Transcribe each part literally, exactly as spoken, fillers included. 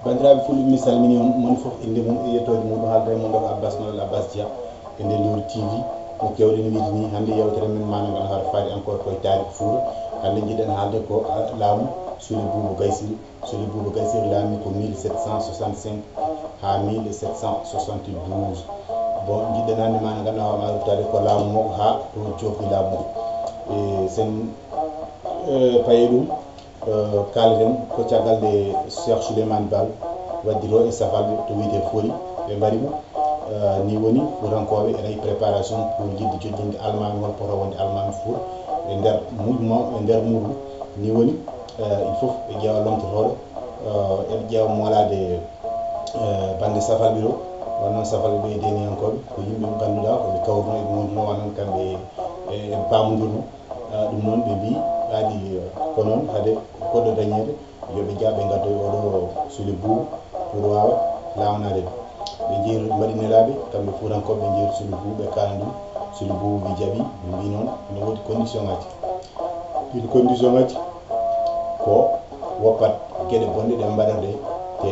Banndiraaɓe fulɓe, mi salmini on, moni fof innde mum e yettoode mum. Haalda e mon ɗo ko Abbas Malal Abbas Dia e nder Lowdi T V. No keewɗen wiide ni, hannde yewtere men maana ngal hara faade encore koye taarikh Fuuta. Hannde njiɗen haalde ko, ah, laamu Sule Buubu Gaysiri. Sule Buubu Gaysiri laami ko mille sept cent soixante-cinq haa mille sept cent soixante-douze. Bon, njiɗen hannde maana ngal hara maa ruttaade ko laamu makko haa to joofi laamu makko. E sen, eh, paye ɗum, eh, kaaleten ko caggal nde Cheikh Souleymane Baal waddi ɗo e safalɓe to wiyetee Fori, ɓe mbari mo. Eh, ni woni Fuutankooɓe ena e préparation pour yiɗde joƴƴinde almaami, hol poto wonde almaami Fuuta e nder mouvement, e nder muɗum. Ni woni, eh, il faut ɓe ƴeewa lomtotooɗo, eh, eɓe ƴeewa moolaade, eh, bannge safalɓe ɗo. Won noon safalɓe ɓe e deeniyankooɓe, ko yimɓe ɓe ngannduɗaa ko ɓe kawruno, eɓe ngonduno, won noon kamɓe e, e, eɓe paamondirno. Ah, ɗum noon ɓe mbii, aadi, eh, ko noon, hade koɗo dañeede, yo ɓe njaah ɓe ngaddoya oɗo Sule Buubu pour waawa laawnaade ɓe. Ɓe njehi, ɓe mbaɗi nelaaɓe, kamɓe Fuutankooɓe, ɓe njehi Sule Buubu, ɓe kaalani ɗum. Sule Buubu wi jaɓi, ɓe mbii noon ene woodi condition ngaaji. Ɗiin condition ngaaji ko woppat geɗe bonɗe ɗe mbaɗata ɗe, te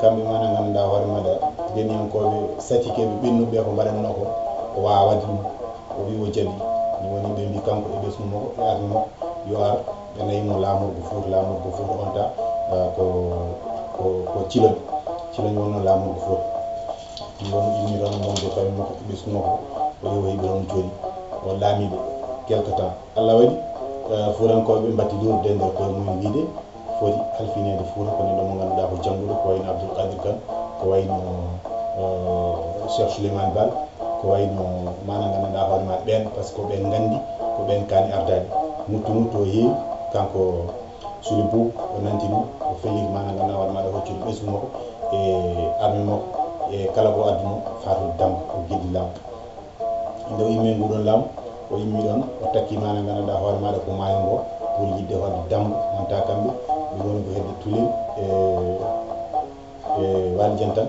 kamɓe maana ngannduɗaa hoore maaɗa, deeniyankooɓe satikeeɓe ɓennuɓe ko mbaɗatnoo ko, o waawaa waɗde ɗum. O wi o jaɓi. Ni woni ɓe mbii kanko e ɓesngu makko e arme makko yo ar, ɓe nawi mo laamorgo Fuuta, laamorgo Fuuta on ta, ah, ko, ko, ko Ciloñ. Ciloñ wonnoo laamorgo Fuuta. Ni woni immi ɗoon wonde kañum makko e ɓesngu makko, o yehi o heɓi ɗoon jooɗi. O laami ɓe quelque temps. Allah waɗi, eh, Fuutankooɓe mbaɗti luurde e nder koye mumen wiide foti halfineede Fuuta ko neɗɗo mo ngannduɗaa ko jannguɗo, ko wayno Abdoul Kadir Kane, ko wayno, eh, Cheikh Souleymane Baal, ko wayno maana ngannduɗaa hoore maa ɓeen, par ce que ko ɓeen nganndi, ko ɓeen kaani ardaade. Muttu muttu o heewi, kanko Sule Buubu o nanti ɗum, o felliti maana ngannduɗaa hoore maaɗa hoccude ɓesngu makko e arme makko e kala ko adduno faatude Dammba, o geddi laamu. Nde o immi e nguɗon laamu, o immi ɗoon, o takki maana ngannduɗaa hoore maaɗa ko maayo ngo, pour yiɗde hoɗde Dammba, on ta kamɓe, ɓe ngoni ko hedde Tulel e, e Waali Jantan.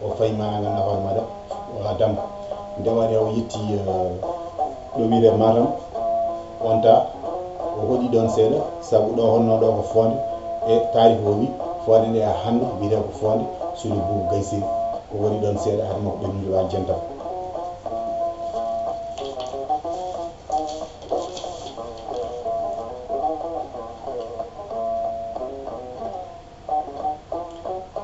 O fayi maana ngannduɗaa hoore maaɗa, o Dammba. Nde o ari o yetti, eh, ɗo wiyetee Matam, on ta o hoɗi ɗoon seeɗa, sabu ɗo honno ɗo ko Foonde, e taarikh o wi Foonde nde haa hannde wiyetee ko Foonde Sule Buubu Gaysiri. O waɗi ɗoon seeɗa, hade makko ɓennude Waali Jantan.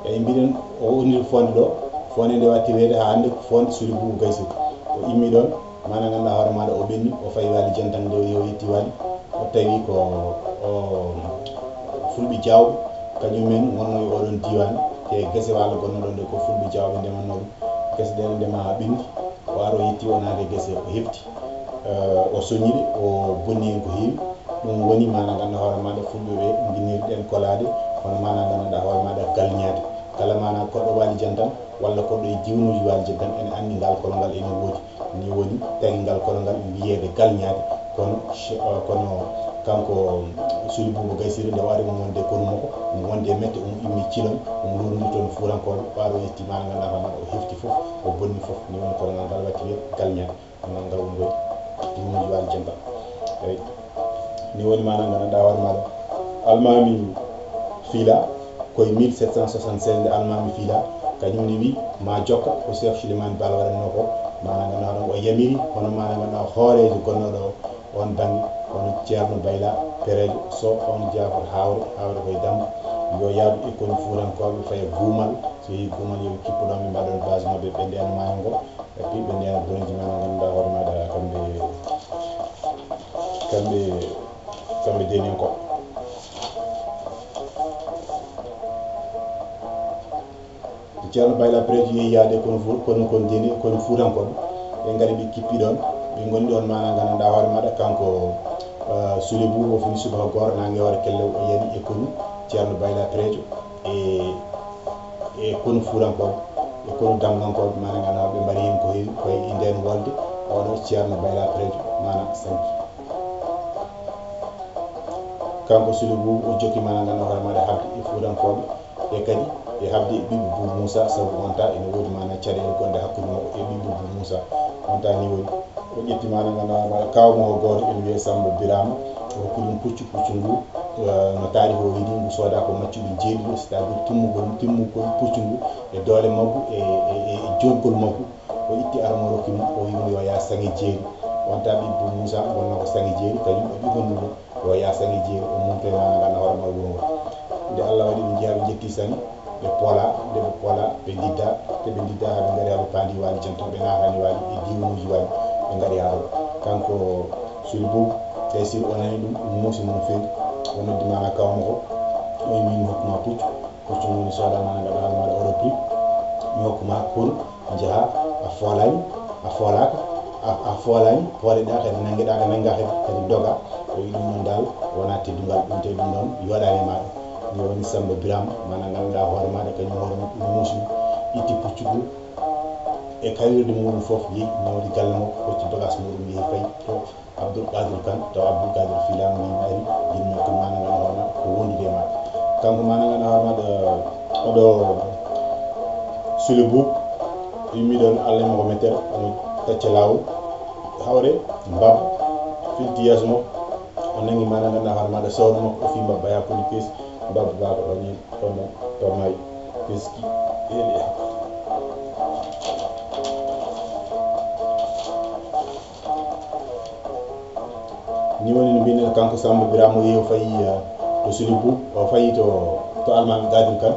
Eyi, mbiɗen o woni Foonde ɗo, Foonde nde watti weeɓde haa hannde ko Foonde Sule Buubu Gaysiri. O immi ɗoon, maana ngannduɗaa hoore maaɗa o ɓenni, o fayi Waali Jantan nde o yetti Waali, o tawi ko, o, Fulɓe Jaawɓe, kañumen ngonnoo e oɗon diiwaan, te gese walla gonnoo ɗoon nde ko Fulɓe Jaawɓe ndematnoo ɗum. Gese ɗe ene ndema haa ɓenndi, o ari o yetti, o naati e gese, o hefti. Eh, o soñi ɓe, o bonni heen ko heewi. Ɗum woni maana ngannduɗaa hoore maaɗa Fulɓe ɓe nginniri ɗeen kolaaɗe, kono maana ngannduɗaa hoore maaɗa galñaade. Kala maana koɗɗo Waali Jantan walla koɗɗo e diwnuuji Waali Jantan ene anndi ngal kolo ngal ene woodi. Ni woni tagi ngal kolo ngal wiyeede galñaade. Kono che-, eh, kono kanko Sule Buubu Gaysiri nde o ari omo wonde konu makko, omo wonde e mette, omo immi Ciloñ, omo luurndi toon Fuutankooɓe, o ari o yetti maana ngannduɗaa hoore maaɗa o hefti fof, o bonni fof. Ni woni kolo ngal ngal watti wiyeede galñaade. Ngal ngal woni ɗo ɗum woni Waali Jantan. Eyi. Ni woni maana ngannduɗaa hoore maaɗa. Almaami fiila ko e mille sept cent soixante-seize nde Almaami fiila, kañum ne wi ma jokka ko Cheikh Souleymane Baal waɗatnoo ko, maana ngannduɗaa hoore o yamiri, hono maana ngannduɗaa hooreejo gonnooɗo o on bannge, hono Ceerno Bayla Pereejo Sow, on Jaafar Haawre, Haawre koye Dammba, yo yaadu e konu Fuutankooɓe, faye Guumal, so yehi Guumal yo ɓe kippu ɗoon, ɓe mbaɗa base maɓɓe, ɓe ndena maayo ngo. E ɓiɓɓe ndena boneji maana ngannduɗaa hoore maaɗa kamɓe, kamɓe, kamɓe deeniyankooɓe. Ceerno Bayla Pereejo yehi yaade kono fu-, kono kon deeni, kono Fuutankooɓe. Ɓe ngari ɓe kippi ɗoon, ɓe ngoni ɗoon maana ngannduɗaa hoore maaɗa kanko, eh, Sule Buubu o fini subaka gooro naange hoore kellew o yani e konu Ceerno Bayla Pereejo. E e konu Fuutankooɓe, e konu Dammbankooɓe, maana ngannduɗaa ɓe mbaɗi heen ko heewi, ko e ndeen wolde, oɗo Ceerno Bayla Pereejo, maana sanki. Kanko Sule Buubu, o jokki, maana ngannduɗaa hoore maaɗa haɓde e Fuutankooɓe, e kadi e haɓde e ɓiɓɓe Buubu Muusa, sabu on ta ene woodi, maana caɗeele gonɗe hakkunde makko e ɓiɓɓe Buubu Muusa. On ta ni woni, o ƴetti, maana ngannduɗaa hoore maaɗa kaaw makko gooto ene wiyee Sammba Biraama, o hokki ɗum puccu, puccu ngu Eh, no taarikh o wiyi, ngu sooda ko maccuɗi jeeɗiɗo, c'est-à-dire timmugol, timmugol puccu ngu e doole maggu e, e, e, e joɗgol maggu. O itti arma o rokki mo, o wiyi mo yo yaa saŋe jeeri. On taa ɓiɓɓe Muusa wonno ko saŋe jeeri, kañum o ɓiɓɓe mum ɗum, yo yaa saŋe jeeri, o mumta e maana ngannduɗaa hoore maa wuro ngoo. Nde Allah waɗi ɓe njeyaa ɓe njetti saŋe, ɓe poola, nde ɓe poola, ɓe ndidda, nde ɓe ndidda haa ɓe ngari haa ɓe paandi Waali Jantan, ɓe naatani Waali e diiwanuuji Waali, ɓe ngari haa ɗo. Kanko Suli Buubu Gaysiri o nani ɗum, ɗum muusi mo no feewi, o noddi maana kaaw makko, o wiyi min mi hokku ma puccu, puccu ngu woni sooda maana ngannduɗaa hoore maaɗa Europe, mi hokku ma konu, njaha, a foolaani, a foolaaka, a, a foolaani, pooleɗaa kadi, nanngeɗaa ka, nanngaa kadi, kadi dogaa. O wiyi ɗum noon daal wonaa teddungal, ɗum tawi ɗum noon yooɗaani e maaɗa. Nde woni Sammba Biraama, maana ngannduɗaa hoore maaɗa, kañum hoore mum ɗum muusi, itti puccu ngu e kawirde muɗum fof, yehi nawdi galle makko, hocci bagaas muɗum, yehi fayi to Abdul Qadir Kan, taw Abdul Qadir fiilaama, min ari, yimɓe ko maana ngannduɗaa hoore maaɗa, ko wondude e maaɗa. Kanko maana ngannduɗaa hoore maaɗa, oɗo Sule Buubu, yimmi ɗoon, Allah e makko mettere, omo tacca laawol, hawre, mbabba, filti yeeso makko, o nanngi maana ngannduɗaa hoore maaɗa, sawru makko, o fii mbabba, yaa koni keesi, mbabba baaba o ñiiɓi, ɗoon ɗoon, to maayi, teski, eeli e hakko. Ni woni no mbiymi, kanko Sammba Biraama o yehi o fayi, eh, to Suli Buubu, o fayi to, to Almaami Gaadiri Kan.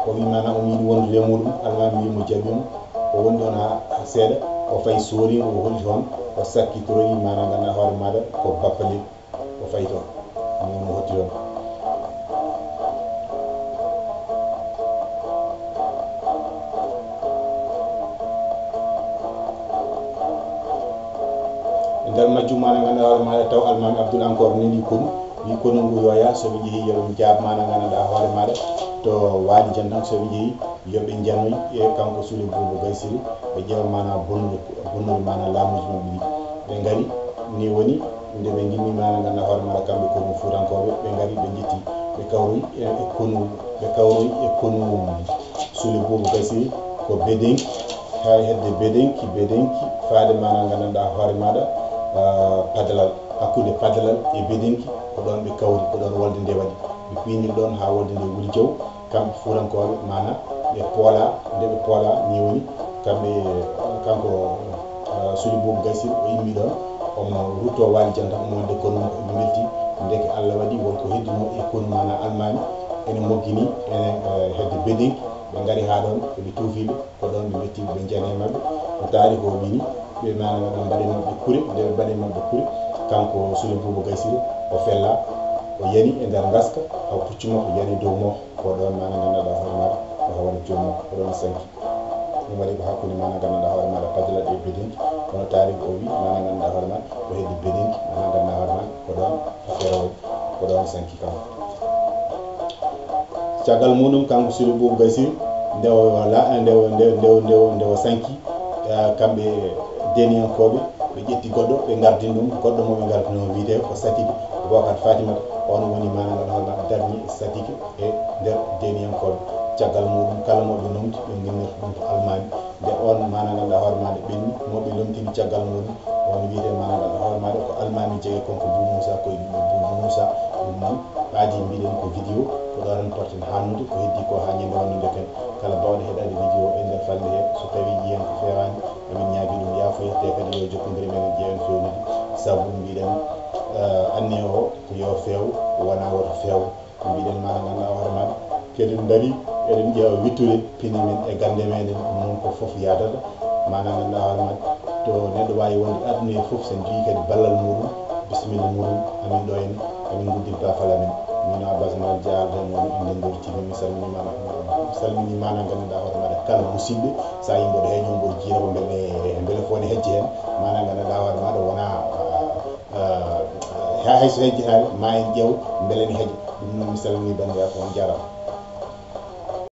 O wiyi maana omo yiɗi wondude e muɗum, Almaami wiyi mo jaɓi mo. O wondi ɗoon haa, haa seeɗa, o fayi soori mo, o holliti toon, o sakkitoroyi maana ngannduɗaa hoore maaɗa ko bappa leydi. O fayi toon. Ɗum woni o hotti toon. E nder majjum maana ngannduɗaa hoore maaɗa taw Almaami Abdul encore neli konu, wi konu ngu yo yaa, so ɓe njehii yo ɓe njaab maana ngannduɗaa hoore maaɗa to Waali Jantan, so ɓe njehii yo ɓe njanoy e kanko Sule Buubu Gaysiri, ɓe ƴeewa maana bonnude, bonnude maana laamuuji maɓɓe ɗi. Ɓe ngari, ni woni nde ɓe ngimmi maana ngannduɗaa hoore maaɗa kamɓe konu fuutankooɓe, ɓe ngari ɓe njetti, ɓe kawroyi e, e konu, ɓe kawroyi e konu Sule Buubu Gaysiri ko Bedenki, haa e hedde Bedenki, Bedenki faade maana ngannduɗaa hoore maaɗa, ah, Padalal, hakkunde Padalal e Bedenki ko ɗoon ɓe kawri, ko ɗoon wolde nde waɗi. Ɓe piindiri ɗoon haa wolde nde wuli jaw. Kamɓe fuutankooɓe, maana ɓe poola, nde ɓe poola, ni woni kamɓe, kanko, eh, Suli Buubu Gaysiri, o immi ɗoon, omo ruttoo Waali Jantan, omo wonde konu makko, ɓe mbelti. Ndeke Allah waɗi won ko heddinoo e konu, maana Almaami, ene moggini, ene, eh, hedde Bedenki, ɓe ngari haa ɗoon, eɓe tuufi ɓe, ko ɗoon ɓe mbetti, ɓe njani e maɓɓe. No taarikh o wiyi ni, ɓe maana ɓe mbaɗi maɓɓe kure, nde ɓe mbaɗi maɓɓe kure, kanko Sule Buubu Gaysiri, o fella, o yani e nder ngaska, haw puccu makko yani dow makko. Ko ɗoon maana ngannduɗaa hoore maaɗa, ko hawani joom makko, ko ɗoon sanki. Ɗum waɗi ko hakkunde maana ngannduɗaa hoore maaɗa Padalal e Bedenki, kono taarikh o wiyi maana ngannduɗaa hoore maaɗa ko hedde Bedenki, maana ngannduɗaa hoore maaɗa ko ɗoon affaire o, ko ɗoon sanki kam. Caggal muɗum, kanko Sule Buubu Gaysiri, nde o la-, nde o, nde o, nde o, nde o, nde o sanki, eh, kamɓe deeniyankooɓe, ɓe ƴetti goɗɗo, ɓe ngardini ɗum, goɗɗo mo ɓe ngardinoo wiyetee ko Satike Bookar Fatimata, on woni maana ngannduɗaa hoore maaɗa darni Satike e nder deeniyankooɓe. Caggal muɗum, kala mo ɓe lomti, ɓe nginnirta ɗum ko almaami. Nde on maana ngannduɗaa hoore maaɗa ɓenni, mo ɓe lomtini caggal muɗum, on wiyetee maana ngannduɗaa hoore maaɗa ko almaami jeyee kon ko Buu Muusa, ko e ɓiɓɓe Buu Muusa. Ɗum noon, ɓaadi mbiɗen ko vidéo, ko ɗo tan potten hannude, ko heddi ko haa ñande wonnde kan. Kala baawɗo heɗaade vidéo e nder falnde he, so tawii yiyan ko feewaani, amin ñaagi ɗum yaafuya, te kadi yo jokkondire men en ƴeewen feewnude. Sabu mbiɗen, eh, anniya o ko yo feew, wonaa woto feew. Mbiɗen maana ngannduɗaa hoore maaɗa, keɗen ndarii, eɗen ƴeewa wittude pine men e gannde meɗen, ɗum noon ko fof yaadata. Maana ngannduɗaa hoore maaɗa, to neɗɗo waawi wonde aduna he fof, so en njiyii kadi ballal muɗum, bisimilla muɗum, amin ɗo en, amin nguddinta fala men. Min o Abbas Mal Dia, alda muɗum, en ndenndori tigi, mi salminii maana, mi salminii maana ngannduɗaa hoore maaɗa, kala musidɓe, so a yii mboɗo heñoo, mboɗo jiira ko mbele, mbele fof ne hejji heen, maana ngannduɗaa hoore maaɗa wonaa, ah, ah, haa hay so hejjitaani, ma en ƴeew mbele ne heƴa. Ɗum noon mi salminii banndiraaɓe, on njaaraama.